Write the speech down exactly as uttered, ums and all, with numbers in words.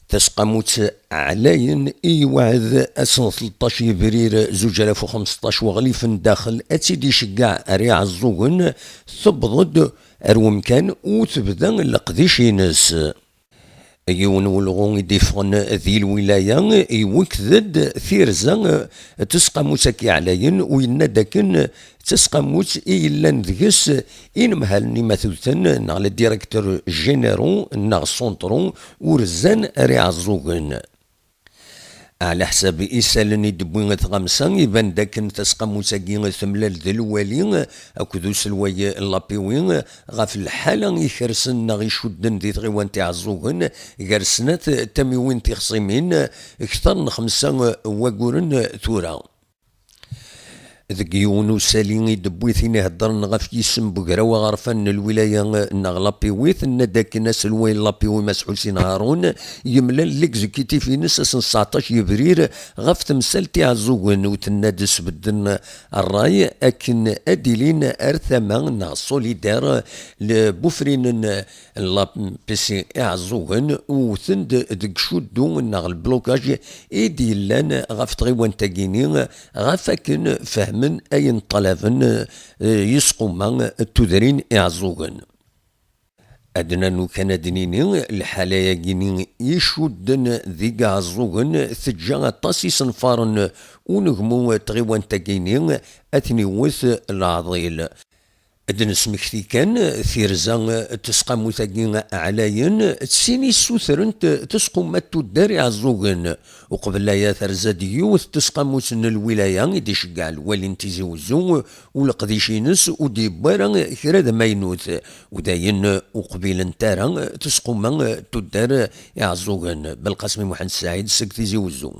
Tasqamut ɛlayen i yewɛed ass n tleṭṭac yebrir zuǧ alaf u xemseṭṭac, weɣlif n daxel ad tt-id-iceggeɛ ar Iɛeẓẓugen, tewweḍ-d ar wemkan u tebda leqdic-ines. Yiwen n ulɣu i d-iffɣen di lwilaya iwekked-d tirza n tesqamut-agi ɛlayen, u yenna-d akken d tasqamut i yellan deg-s inemhalen imatuten neɣ les directeurs généraux neɣ centraux ur zzan ar Iɛeẓẓugen. Ɛla ḥsab isallen i d-tewwi tɣamsa, iban-d akken tasqamut-agi temlal d lwali akked uselway n l'APW ɣef lḥala ikersen neɣ icudden di tɣiwant Iɛeẓẓugen gar snat tamiwin tixṣimin, kter n xemsa n wagguren tura. Deg yiwen usali i d-tewwi tin iheddren ɣef yisem n ugraw aɣerfan n lwilaya neɣ l'APW, tenna-d akken aselway n l'APW Mass Ḥusin Harun yemlal l'exécutif-ines ass n tseɛṭac yebrir ɣef temsalt Iɛeẓẓugen, u tenna-d sbedden ṛṛay akken ad ilin ar tama neɣ solidaire n wufrinen n l'APC Iɛeẓẓugen, wwten-d deg cuddu neɣ lblokaj i d-yellan ɣef tɣiwant-agi-ni, ɣef akken fehmen ayen ṭṭalaben, eh, yisquma n tudrin Iɛeẓẓugen. Ad nanu kan ad d-nini, lḥala-agi-ni icudden deg Iɛeẓẓugen teǧǧa aṭas isenfaren, unegmu n tɣiwant-agi-ni ad ten-iwwet leɛḍil. Ad d-nesmekti kan tirza n tesqamut-agi ɛlayen, d tin issutrent tasquma n tuddar Iɛeẓẓugen. Uqbel aya terza-d yiwet tesqamut n lwilaya i d-iceggeɛ lwali n Tizi Wezzu, u leqdic-ines ur d-yewwi ara kra d amaynut, u dayen ur qbilent ara tasquma n tuddar Iɛeẓẓugen. Belqasem Muḥend Saɛid seg Tizi Wezzu.